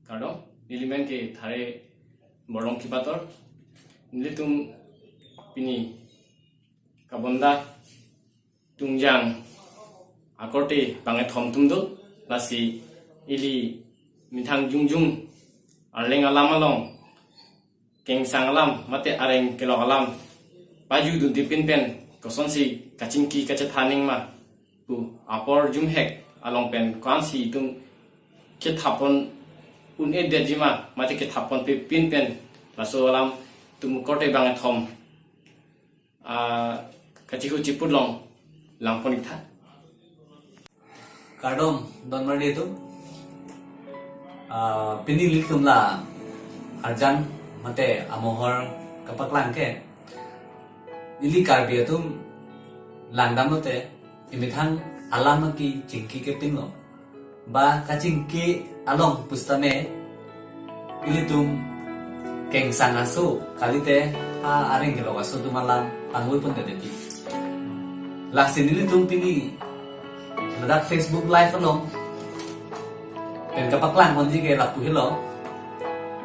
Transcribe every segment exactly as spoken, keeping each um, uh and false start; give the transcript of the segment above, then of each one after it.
Kardom, neli men ke Thare Borlong Kipator. Nelitum pini Kabonda Tungjang akorte bangkethom atum do, lasi ili methang jongjong arleng alam along, kengsang alam mate areng kelok alam pajudun tipin pen kosonsi kachingki kachethan nangma pu apor jumhek along pen ko-ansi itum chethapon un-edetji ma mate kethapon pepin pen laso alam itum korte bangkethom, ah, kachihut chiput along langpon-ik tha. Kardom, don marli atum. Ah, pini nelitum la arjan mate amohor kapaklang ke, ili Karbi atum langdam lote, imethang alam ke chingki kepinlo. Ba kachingki along pusitame ilitum kengsang aso kalite ha areng kelok aso atum alam pangvoi pon dede pi. Lasi nelitum pini ladak Facebook Live along pen kapaklang ponji ke lapu helo.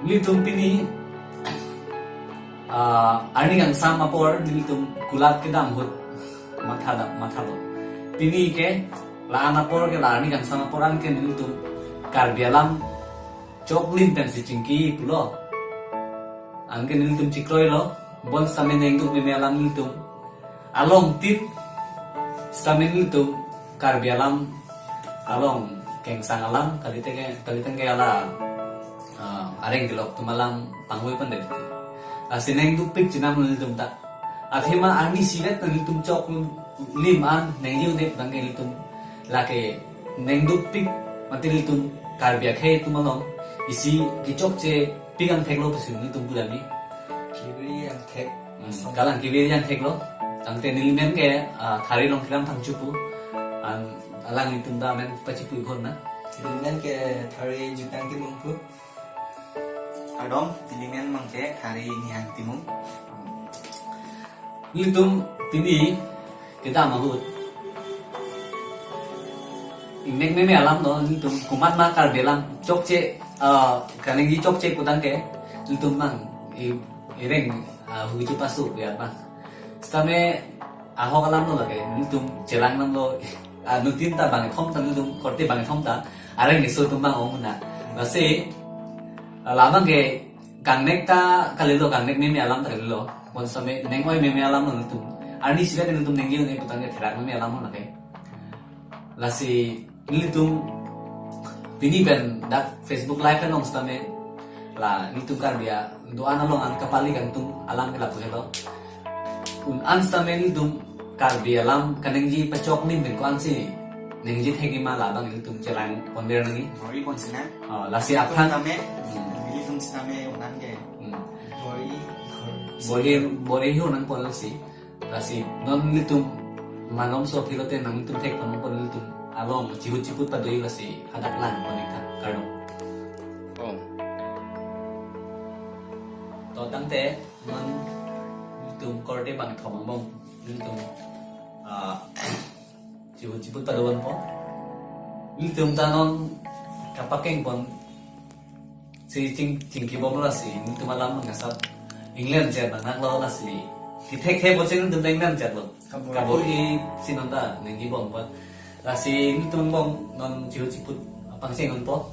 Nelitum pini, ah, arni kangsam apor nelitum kulat kedam ahut matha da, matha do. Pini ke la-an apor ke la arni kangsam apor an ke nelitum Karbi alam choklim pensi chingki pulo. Anke nelitum chikroilo, bonsitame nengduk meme alam nelitum along tin, sitame nelitum Karbi alam along kengsang alam kalite ke, kalite ke hala, ah, areng kelok atum alam pangvoi pon dede. Lasi nengdukpik chenam nelitum ta. Athema arni isivet nelitum choklim an nengji un-e putangke nelitum lake nengdukpik mate nelitum Karbi akhei atum along isi kechokche pik angthek lo pusi nelitum pudamji. Keveri angthek. Hmm, kalang keveri angthek lo. Tangte neli men ke, ah, Thare Longkiram Thangcho pu. An alanglitum ta men pachipu-ik hon na. Neli men ke Thare Jutang Timung pu. Kardom, neli men abang ke Thare Nihang Timung. Nelitum pini kedam ahut ingnek meme alam do, nelitum komatma Karbi alam chokche, ah, kaningje chokche putangke nelitum abang i-, ireng, ah, huji pasu ya abang. Sitame ahok alam lo lake, nelitum chelang alam lo, ah, anuttin ta bangkethom ta nelitum korte bangkethom ta areng eso atum abang ong na. Lasi, ah, labang ke kangnek ta kalilo, kangnek meme alam ta kalilo. Bonsitame neng-oi meme alam lo nelitum. Arni isivet nelitum nengji un-e putangke therak meme alam lo lake. Lasi nelitum pini pen dak Facebook Live along sitame la nelitum Karbi a do-an along an kapali kangtung alam ke lapu helo. Un-an sitame nelitum Karbi alam kaningje pachoklim pen ko-ansi ningje thekji ma labang nelitum chelang ponver nangji. Bor-i ponsi na. Oh, lasi aphrang. Tame, hmm, nelitum sitame un-an ke. Hmm. Bor-i, bor-i. Bor-i, bor-i ho nangpon lasi. Lasi non nelitum malomso aphi lote nangtum thekpon pon nelitum along chihut chiput pado-i lasi hadak langpon-ik tha, kardom. Oh. To tangte non nelitum korte bangkethom angbong nelitum, ah, chihut chiput pado ponpo. Nelitum ta non kapakeng ponsi ching, chingki bom lasi nelitum alam ngasap England chet nanglo lasi. Kethek he bochin nelitum ta England chet lo. Kabor-i. Kabor-i si non ta ningje bom pon. Lasi nelitum angbong non chihut chiput pangcheng ponpo.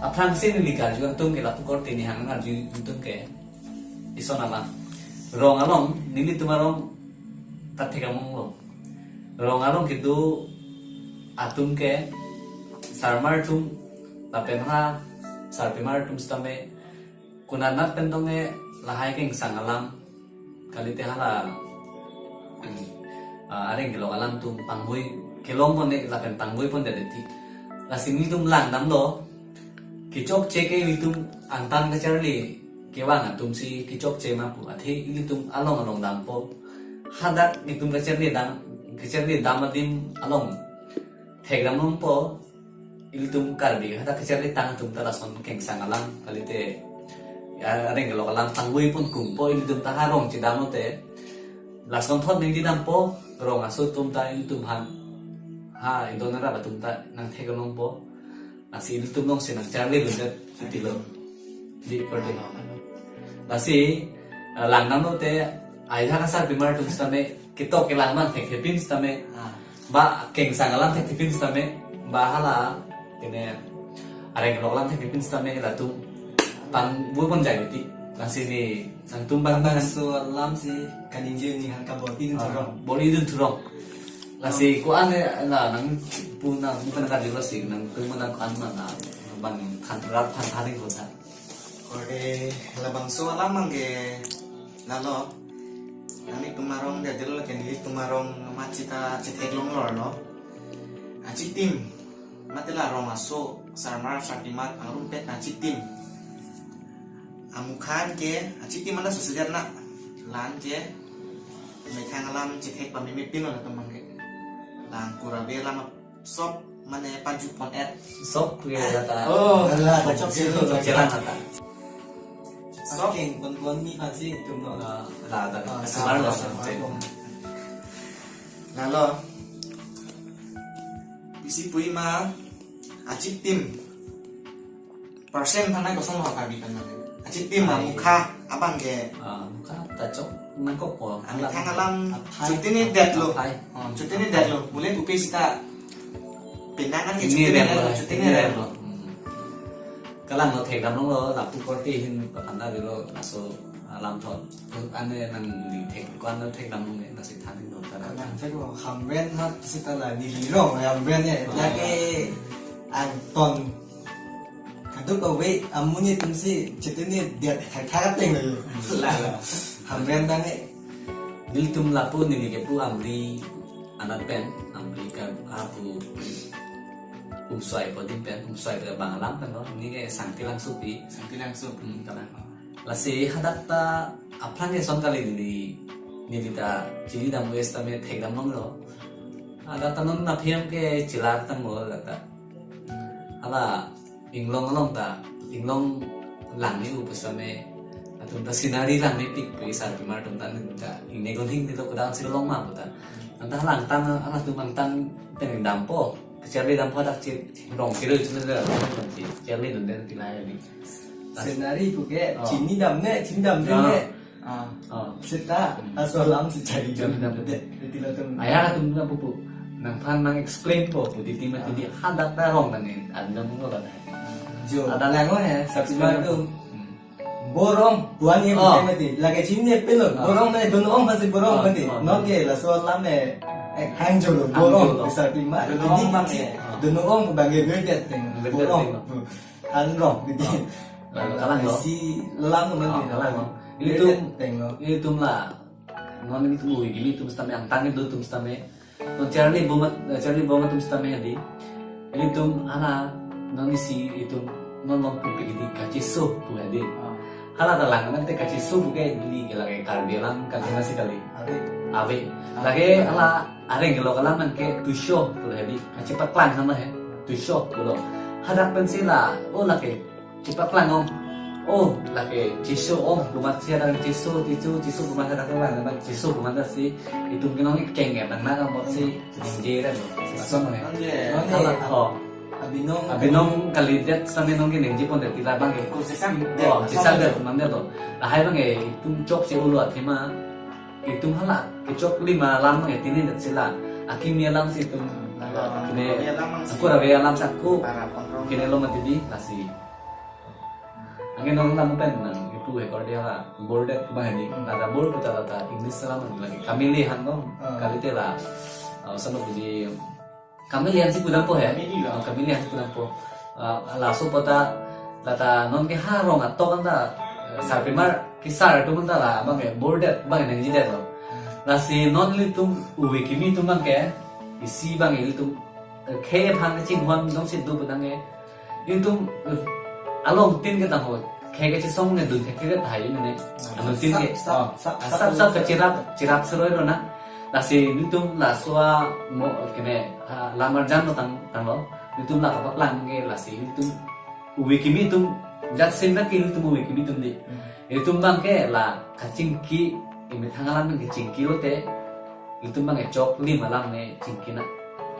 Aphrangsi neli karju atum ke lapu korte Nihang karju atum ke ison alam. Rong along, nelitum arong ta thek among lo. Rong along kedo atum ke sarmar atum lapen ha sarpimar atum sitame konatnat pen tong-e lahai kengsang alam kalite hala, ah, areng kelok alam atum pangvoi kelong pon-e lapen pangvoi pon dede ti. Lasi nelitum langdam lo. Kechokche ke ilitum angtan kacharli kevang atumsi kechokche ma pu, athe ilitum along along dampo. Hadak itum kacharli dam, kacharli dam adim along thekdam longpo. Ilitum Karbi hadak kacharli tang atum ta lason kengsang alam kalite, ya, areng kelok alam pangvoi pon kumpo, ilitum ta ha rong chedam lote lason thot ningje dampo, rong aso atum ta ilitum han ha idon arap atum ta nangthek longpo. Lasi ilitum alongsi nangcharlidundet titilo. Di korte. Lasi, eh, lang nangno te, ai ha kasarpimar atum sitame, ketok kelang abang thekthepin sitame, Ah. ba kengsang alam thekthepin sitame, ba hala, kene, areng lok alam thekthepin sitame, latum pangbu pon jai titi. Lasi ni, nangtum bang Bang so alam si kaningje ni han kabor-idun Ah, thurong. bor-idun thurong. Lasi ko-an la nangpu nangpu kan kadilo si nangtum nang ko-an mana bang than rap than than ko tha. Korte labangso alam abangke lalo. Nanglitum arong dia dilo ke nelitum arong amat sita chetheklong lor lo. Achitim. Mate la rong aso sarmar sarpimar pangrumpet achitim. Amukha anke achitim mana susijar na. La anke methang alam chethek pameme pin lo latum abangke. La angkur ave alam sop mane pajut pon et. Sop ke kata. Oh, Ala, ta chok silo, chok silo. Chelang kata. Sop. Keng pon pon ni phansi itum lo. Ah, la, la, Ah, la, la, la, la, la. Lalo. Isi pui ma achitim. Percent aphan nai kosonlo Karbi aphan nai. Achitim Ai. amukha abangke. Ah, amukha ta chok nangkokpo. Amethang alam Aphai. chutini detlo. Aphai. Oh, chutini detlo. Bule pupe sita pinangan ke Ini chutini detlo, detlo, chutini chutini detlo. detlo. Hmm. Kalang lo thekdam longlo, lapu korte ahin panda dilo, laso alam thot. Ane nangli thek, ko-an nangthekdam longle, lasi than-iknon ta. Nangtheklo, Hamren mat sita la neli rong, Hamren ya, Ah. lake angton. Kadokave amonit atumsi chutini det thakthak ateng lo. La, la. Hamren abang e. Nelitum lapu neli kepu Amri anat pen, Amri ke apu Umsoi pu adim pen, Umsoi pu bang alam pen lo, neli ke Sangti Langso pi. Sangti Langso. Hmm, kalang. Lasi hadak ta aphrang ke son kali neli, neli ta chinidam wes tame thekdam longlo. Hadak ta non aphi ke chelar tanglo hadak ta. Hala inglong along ta, inglong langni u pusitame, latum ta scenery langmepik pu sarpimar atum ta, neli ta ingnekon hingni lo, kodang si long ma pu ta. Anta hala angtan, halatum angtan pen dampo, kacharlidampo hadak chi rong kiri chile le, charlidundet ti la ni. Scenery puke, Oh. chinidamne, chinidamne. Oh. ne. Ah. Oh. Seta, Hmm. laso alam si chari Chari jam dam. de, de tila tum. Ai ha atum na pupu. Nangphan nang-explain po, pu titi mati di Ah. hadak ta rong ta ni, adna mung lo ta. Jo, Hadak lang o he, saksi Explain ma po. tum. Hmm. Bor-ong, puan ye Ah. bukan mati. Lagi chini ye pelo, Ah. bor-ong mane dono-ong pasi bor-ong Ah, mati. ah. Non ke laso alam e, eh, hang jo lo, Hang bor-ong, jo lo. bisa tima. Dono-ong Jadi bang kisi, ye. dono-ong bang ye beda teng, Beda bor-ong. teng. Hmm. Anrong, gitu. Ah. Lalu kalang lo. Si lalang teman Ah, di kalang lo. Ini Beda tuh, teng lo. ini tuh lah. Non ini tuh, ini tuh sitame angtan itu tuh sitame. Non charli bomat, charli bomat tuh sitame hadi. Ini tuh ana non isi itu non non pupik di kachiso pu hadi. Ah. Hala ta lang nang te kachiso pu ke di ke lagi Karbi alam kan kena si kali. Ave. Ave. Ah. Lagi hala areng lo kalang nang ke tuso pu hadi. Kachepaklang sama he. Tuso pu lo. Hadak pensi la. Oh lagi. Chepaklang ong. Oh, lake chiso ong, kumat si ada chiso, chiso, chiso kumat ada kumat, ada chiso kumat si itum kenong keng ya, nang nang amot si ningje ran. Ason ya. Ningje. Ningje. Ala, oh. Abinong. Abinong kalidet sami nong ke ningje pon dati labang ke. Ko sesam. Oh, sesam dati kumat dati. Lahai bang ke itum chok si ulo athema. Itum hala kechok lima alam nang tini dati sila. Akimi alam si itum. Alam. Kene. Alam si. Aku rawe alam saku. Para pondrong. Kene lo mati di lasi. Anke non lam pen nang ipu ekor dia la bor det kuma hini. Hmm. Lata bor puta lata English salam lagi. Chameleon no. Ah. Kalite la. Ah, sama puji chameleon si pudampo he. Chameleon. Ah, chameleon si pudampo. Ah, laso puta lata non ke ha rong atok anta, eh, sarpimar kesar atum anta la bang ke bor det bang nangji det lo. Hmm. Lasi non ilitum uwe kimi atum bang ke isi bang ilitum, eh, khei aphan kachinghon dong si do pu nang ke. Itum, eh, along tin ke tangho, khei kachisong ne dun thek thek tahai mene. Along tin ke, Sap, sap, oh, sap, sap, sap, sap, sap, kachirap, chirap seroi lo na. Lasi itum laso amo kene, ah, lam arjan lo tang, tanglo. Itum la kapaklang ke lasi itum uwe kimi itum jat sim ke itum uwe kimi itum di. Hmm. Itum bang ke la kachingki, imethang alam ke chingki lote. Itum bang ke chok lima alam ne chingki na.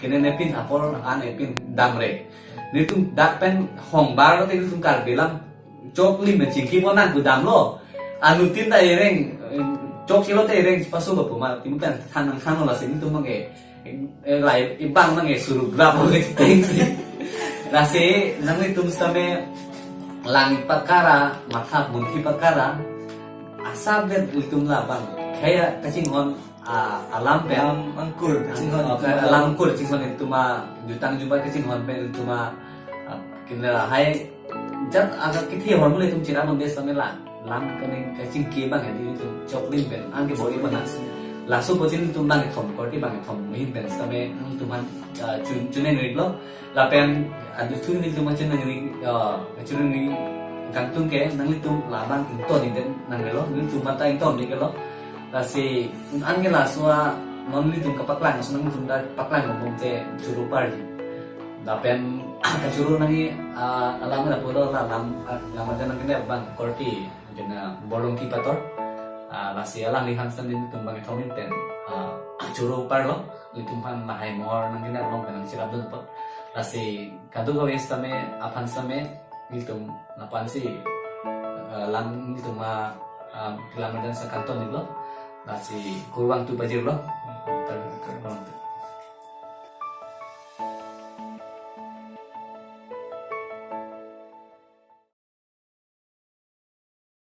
kene nepin apor an nepin damre. Nelitum dak pen hongbar te nelitum Karbi alam choklim pen chingki pon nang pu damlo. Anuttin ta ereng, eh, chok silo te ereng paso ba puma, tim pen than nang thanlo lasi nelitum abang ke, eh, lai ibang abang ke suru grab lo ke teng si. Lasi nanglitum sitame lang pakara, matha munthi pakara, asap det ilitum labang. Kaya kachinghon, ah, alam pen. Alam angkur, kachinghon. Ah, alam angkur, kachinghon ilitum ajutang jubat kachinghon pen ilitum a, ah, kinera hai jat agak kithi hormu ilitum chira bang des sitame la. Lam kene kachingki abang ya ilitum choklim pen. Anke bor-i mana. Laso apotsi ilitum bangkethom, korte bangkethom ahin pen sitame ilitum aphan, ah, chun, chuneng ri lo. Lapen adu thu nelitum kachiningri, ah, kachiningri kangtung ke nanglitum labang ington ington nangrelo, nelitum mata ington dikelo. Lasi anke laso a non nelitum kapaklang, laso nanglitum ta paklang bonbon te choro parji. Lapen kachoro nangji, ah, alam na pulo la lam, ah, lam ada nang kene bang korte, kena bolong ki pator. Ah, lasi alangliphan sitame nelitum bangkethom ahin pen, ah, choro parlo. Nelitum aphan lahai mohor nang kene along pen nang chirap dun apot. Lasi kadokave sitame aphan sitame nelitum lapu-an si, eh, lang nelitum a, ah, kilam dan sa kangton iklo. Lasi kurvangthu pajirlo.